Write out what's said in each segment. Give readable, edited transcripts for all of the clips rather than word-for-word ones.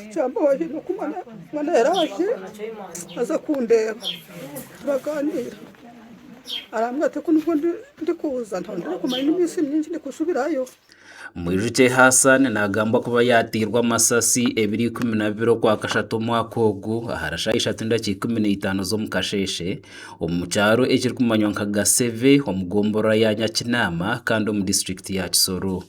Ekyambabaje n'oku omwana yaraje aza kundeeba turaganiira arambwira ati ku nibwo ndikuza ntabwo ndikumara eminsi mingi ndikusubirayo. Mwijukye Hassan nagambwa kuba yateirwe amasasi ebiro 12 Okwakashatu omwaka ogu ahari shaaha ishatu n'edakiika 15 z'omukasheeshe omu kyaro ekirikumanywa nka Gaseve omu gomborora ya Nyakinama kandi omu disiturikiti ya Kisoro.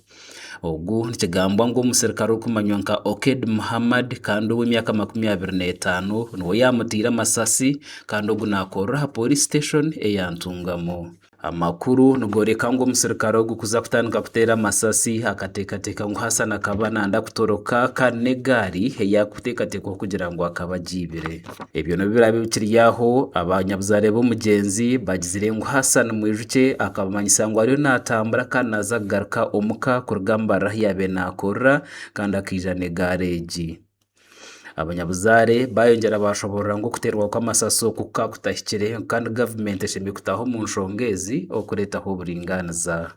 Ogu nikigambwa ngu omuserukare orikumanywa nka Okedi Muhammad kandi ow'emyaka 25 niwe yaamuteire amasasi kandi ogu naakorera aha Police Station eya Ntungamo. Amakuru nigoreka ngu omuserukare ogu kuza kutandika kuteera amasasi akateekateeka ngu Hassan akaba nayenda kutoroka kandi n'egaari ei arikuteekateekwaho kugira ngu akaba agiibire. Ebyo n'obu biraabe bikiri aho, abanyabuzaare b'omugyenzi bagizire ngu Hassan Mwijukye akabamanyisa ngu ariyo naatambura kandi naaza kugaruka omuka kuruga Mbarara ahu yaabaire naakorera kandi akaija n'egaari egi. Abanyabuzaare baayongyera baashoboorora ngu okuteerwa kw'amasasi oku kukaba kutahikire kandi gavumenti eshemereire kutaaha omu nshonga ezi okureetaho oburingaaniza.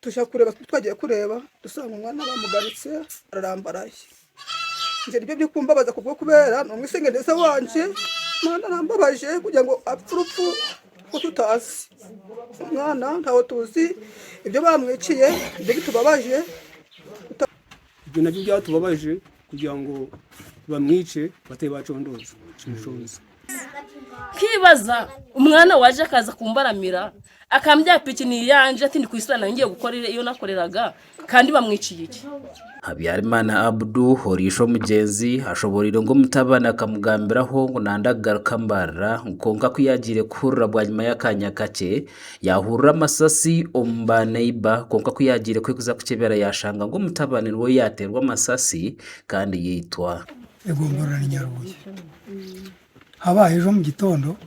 Tuja kureeba ku twagiire kureeba tushanga omwana bamugarutse ararambaraye. Nje nibyo birikumbabaza kubw'okubeera n'omwesengereza wangye omwana arambabaje kugira ngu apfe orufu oru tutazi. Omwana ntawe tuzi ebyo bamwikiye nibyo bitubabaje. Ebyo nabyo byatubabaje kugira ngu bamwice batari bacondooza enshonga. Nkibaza omwana waija akaza kumbaramira akambwira piki neyangye tindikwisira nayo ngiye gukora eyi nakoreraga kandi bamwikiye ki? Habyarimana Abdu oriishe omugyenzi ashoboreire ngu omutabani akamugambiraho ngu nanda kugaruka Mbarara kwonka ku yaagiire kuhurira bwanyima y'akaanya kakye yaahurira amasasi omu ba neiba kwonka ku yaagiire kuza kukyebera yaashanga ngu omutabani niwe yaateerwa amasasi kandi yaitwa. Egomborora ni Nyarubuye. Habaho ejo omu gitondo,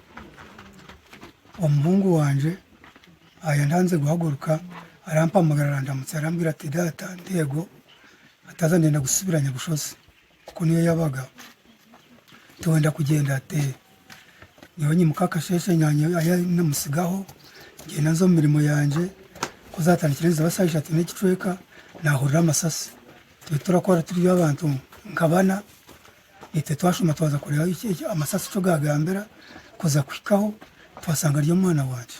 omuhungu wangye ayantanze guhaguruka arampamagara arandamutsa arambwira ati taata nteego ati haza ndenda kusubira Nyabushozi kuko niyo yabaga tiwenda kugyenda ati nyowe nyimuka akasheeshe namusigaho ngyenda nza omu mirimo yangye ku zatandikire niziba shaaha ishatu n'ekicweka nahurira amasasi. Tube turakora turi abantu nka bana, itwe twashuma twaza kureba amasasi eki gagambira, kuza kuhikaho twasanga ari omwana wangye.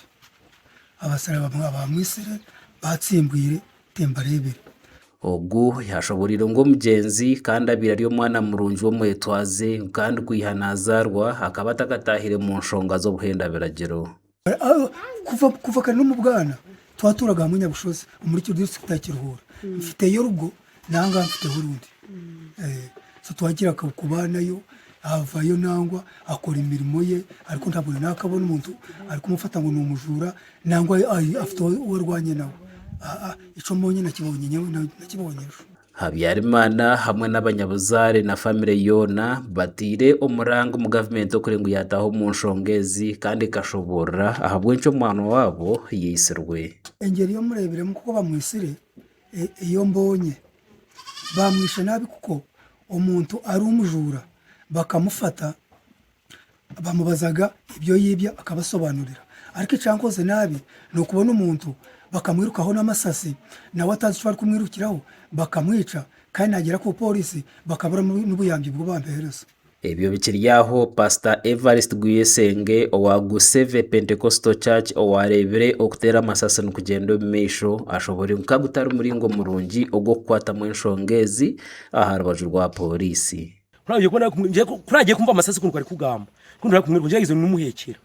Abasare abamwisire batsimbwire timbareebire. Ogu yashoboreire ngu omugyenzi kandi abaire ari omwana murungi w'omwetwaze kandi kwiha nazaarwa akaba atakataahire mu nshonga z'obuhenda biragiro. Kuva kare n'omu bwana twaturaga hamwe Nyabushozi omuri disiturikiti ya Kiruhura. Mfiteyo orugo nangwa mfiteho orundi. So twagira kuba nayo avayo nangwa akora emirimo ye ariko ntabwo nakabona omuntu arikumufata ngu n'omujura nangwa afite ou arwanye nawe. Ekyo mbonye nakibonye nyowe nakibonye ejo. Habyarimana hamwe n'abanyabuzaare na famire yoona bataire omuranga omu gavumenti okureba ngu yaataaha omu nshonga ezi kandi ekashoboorora ahabw'enki omwana waabo yaitsirwe. Engyeri ei omureebiremu kuko bamwitsire ei mbonye, bamwishe nabi kuko omuntu ari omujura bakamufata bamubazaga ebi oyibya akabasobanurira ariko ekyankoze nabi nokubona omuntu bakamwirukaho namasasi nawe atazi eki barikumwirukiraho bakamwica kandi nagyera ku porisi bakabura nobuyambi obu bampereza. Ebyo bikiri aho, Pasita Evarist Guyesenge owa Guseve Pentecostal Church owareebire okuteera amasasi nikugyenda omu maisho ashoboreire ngu ka gutari muringo murungi ogw'okukwatamu enshonga ezi aha rubaju rwa Pooriisi. Ku naagiye kumva amasasi oku garikugamba, ku ndaakumwiruka ngira ngu nimuhekyera.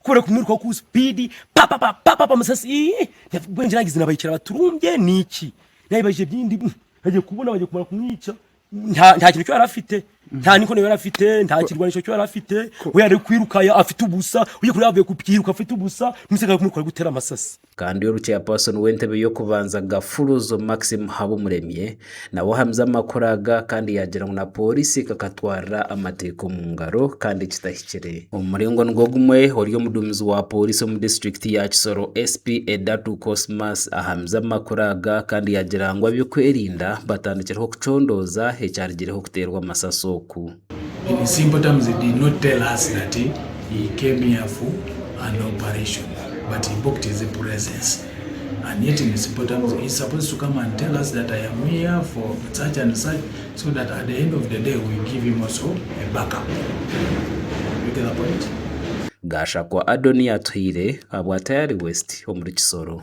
Ku barikumwirukaho ku sipiidi papapa papapa amasasi ii mbwenu ngira ngu nabahekyera baturumbye niki? Nayebaza ebindi bagiye kubona bagiye kumara kumwica nta kintu eki yari afite, nta n'inkono yari afite, nta kirwanisho eki yari afite, we yari kwiruka afite ubusa, ugiye kureba avuye kwiruka afite ubusa, n'umusirikare ari kumwirukaho ari gutera amasasi. Kandi oru Chairperson w'entebe y'okubanza Gafuruzo Maxim Habumuremyi nawe ahamize amakuru aga kandi yaagira ngu na pooriisi ekakatwarira amateeka omu ngaro kandi kitahikire. Omu muringo nigwo gumwe, ori omuduumizi wa pooriisi omu disiturikiti ya Kisoro SP Edatu Cosmas ahamize amakuru aga kandi yaagira ngu ab'okwerinda batandikireho kucondooza ekyarugireho okuteerwa amasasi oku. In simple terms he did not tell us that he came here for an operation but he booked his presence. And yet in simple terms, he's supposed to come and tell us that I am here for such and such, so that at the end of the day we give him also a backup. You get the point? Gashakwa Adonia Atuhaire ahabwa Tayari West omuri Kisoro.